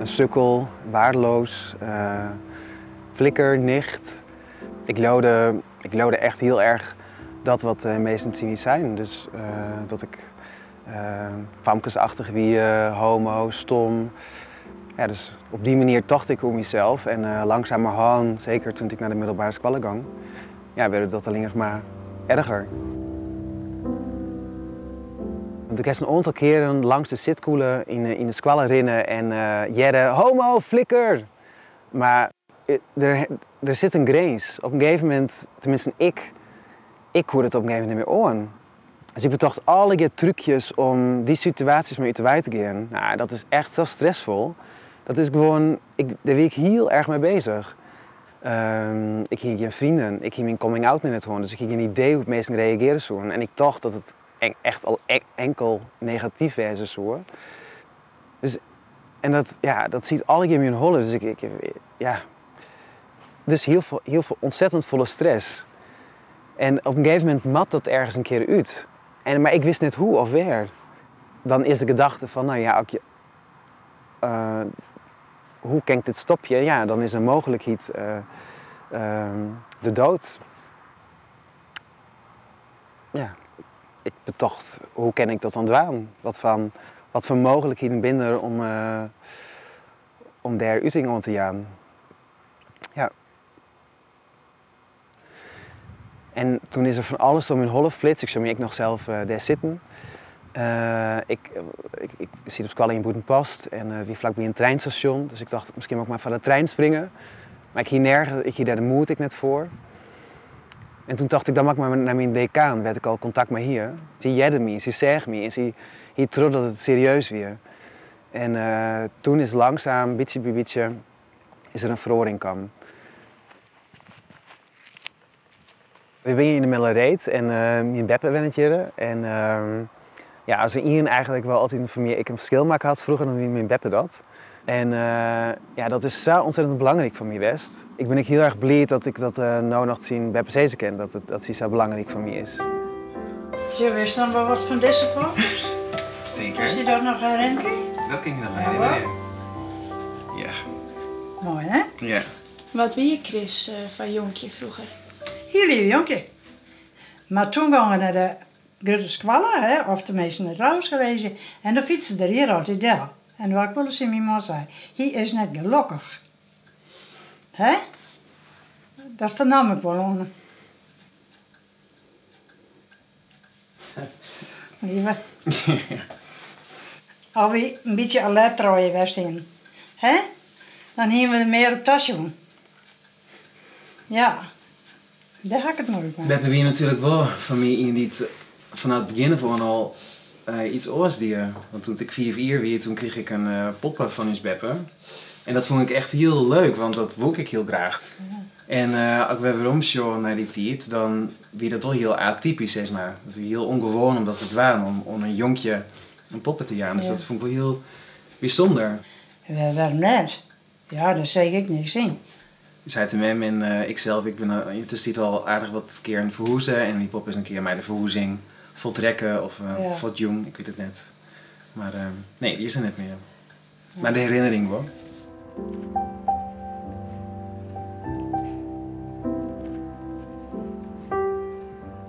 Een sukkel, waardeloos, flikker, nicht. Ik leaude, ik leaude echt hiel erch dat wat de measten tsjin my seinen. Dus dat ik famkesachtich wie, homo, stom. Ja, dus op dy manier tocht ik oer mysels en langsumerhân, seker doe't ik nei de middelbere skoalle gong, ja, wurde dat allinnich mar erger. Want ik ha in oantal kearen langs de sitkûle yn de skoalle rinne en hearde homo, flikker! Mar der sit in grins. Op in gegeven momint, teminsten ik, ik koe it op in gegeven momint net mear oan. Dus ik betocht allegear trúkjes om dy situaasjes mar út de wei te gean. Nou, dat is echt sa stressfol. Dat is gewoan, ik, dêr wie ik hiel erch mei beuzich. Ik hie gjin freonen, ik hie myn coming out net hân, dus ik hie gjin idee hoe't minsken reagearje soene. En ik tocht dat it echt al enkel negatyf wêze soe. Dus, en dat, ja, dat siet allegear yn myn holle. Dus ik, ja. Dus hiel folle, hiel folle, ontzettend folle stress. En op in gegeven momint moat dat ergens in kear út. En, mar ik wist net hoe of wêr. Dan is de gedachte fan, no ja, as ik, hoe kin ik dit stopje? Ja, dan is in mooglikheid de dood. Ja, ik betocht, hoe kin ik dat dan dwaan? Wat foar mooglikheden binne der om dêr uting oan te jaan? Ja. En toen is der fan alles troch myn holle flitst. Ik sjoch my ek noch sels dêr sitten. Ik siet op skoalle yn Bûtenpost en it wie flakby in treinstasjon. Dus ik tocht, miskien moat ik mar foar de trein springe. Mar ik hie nergens, ik hie dêr de moed ek net foar. En toen tocht ik, dan moat ik mar nei myn dekaan, wêr't ik al kontakt mei hie. Sy hearde my, sy seach my en sy hie troch dat it serieus wie. En toen is langsaam, bytsje by bytsje, is der in feroaring kaam. Wy wenje yn de Mellereed en myn beppe wennet hjir. En ja, as der ien eigentlik wol altyd foar my ek in ferskil makke hat froeger, dan wie myn beppe dat. En ja, dat is sa ontzettend belangryk foar my west. Ik bin ek hiel erch bliid dat ik dat no noch tsjin beppe sizze kin, dat sy sa belangryk foar my is. Sjoch, witst noch wol wat fan dizze foto's? Seker. Kinst dy dat noch herinnerje? Dat kin ik my noch herinnerje. Ja. Moai, hè? Ja. Wat wie Chris foar jonkje froeger? Hiel lief jonkje. Mar toen gong er nei de grutte skoalle, hè, of teminsten it Lauwerskolleezje, en dan fytste er hjir altyd del. En wat ik wolris tsjin myn man sei, hy is net gelokkich. Hè? Dat fernaam ik wol oan him. Lieve. As wy in bytsje alert trije west hienen, hè? Dan hienen we der mear op tasjoen. Ja, dêr ha ik it muoilik mei. Beppe wie natuerlik wol foar my ien dy't fanôf it begjin af oan al iets oars die. Want doe't ik 5 jier wie, toen krige ik in poppe fan ús beppe. En dat fûn ik echt hiel leuk, want dat woe ik hiel graach. En as ik wer werom sjoch nei dy tiid, dan wie dat wol hiel atypysk, sis mar. Dat wie hiel ûngewoan om dat te dwaan, om in jonkje in poppe te jaan. Dus dat fûn ik wol hiel bysûnder. Wêrom net? Ja, dêr seach ik niks yn. Ús heit en mem en iksels, ik bin yn 'e tuskentiid al aardich wat kearen ferhûze en dy poppe is in kear mei de ferhûzing foltrekke of fuortjûn, ik wit it net. Mar nee, dy is der net mear. Mar de herinnering wol.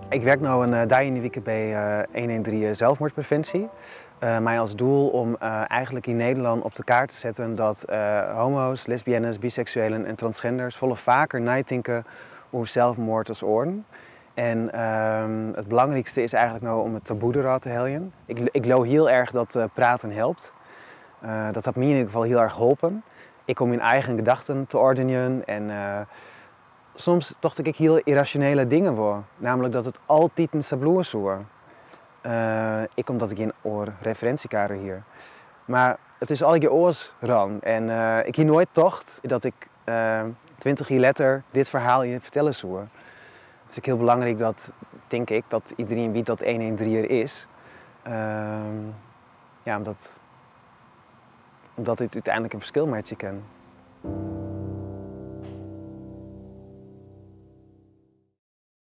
Ik werk no in dei yn de wike by 113 Zelfmoordpreventie. Mei as doel om eigentlik yn Nederlân op de kaart te setten dat homo's, lesbiennes, biseksuelen en transgenders folle faker neitinke oer selsmoard as oaren. En it belangrykste is eigentlik no om it taboe derôf te heljen. Ik leau hiel erch dat praten helpt. Dat hat my yn ieder gefal hiel erch holpen. Ek om myn eigen gedachten te oardenjen en soms tocht ik ek hiel yrrasjonele dingen wol. Namelijk dat it altiten sa bliuwe soe. Ek omdat ik gjin oar referinsjekader hie. Mar it is allegear oars rûn en ik hie noait tocht dat ik 20 jier letter dit ferhaal hjir fertelle soe. It is ek hiel belangryk dat, tink ik, dat iderien wit dat 113 der is. Ja, omdat it úteinlik in ferskil meitsje kin.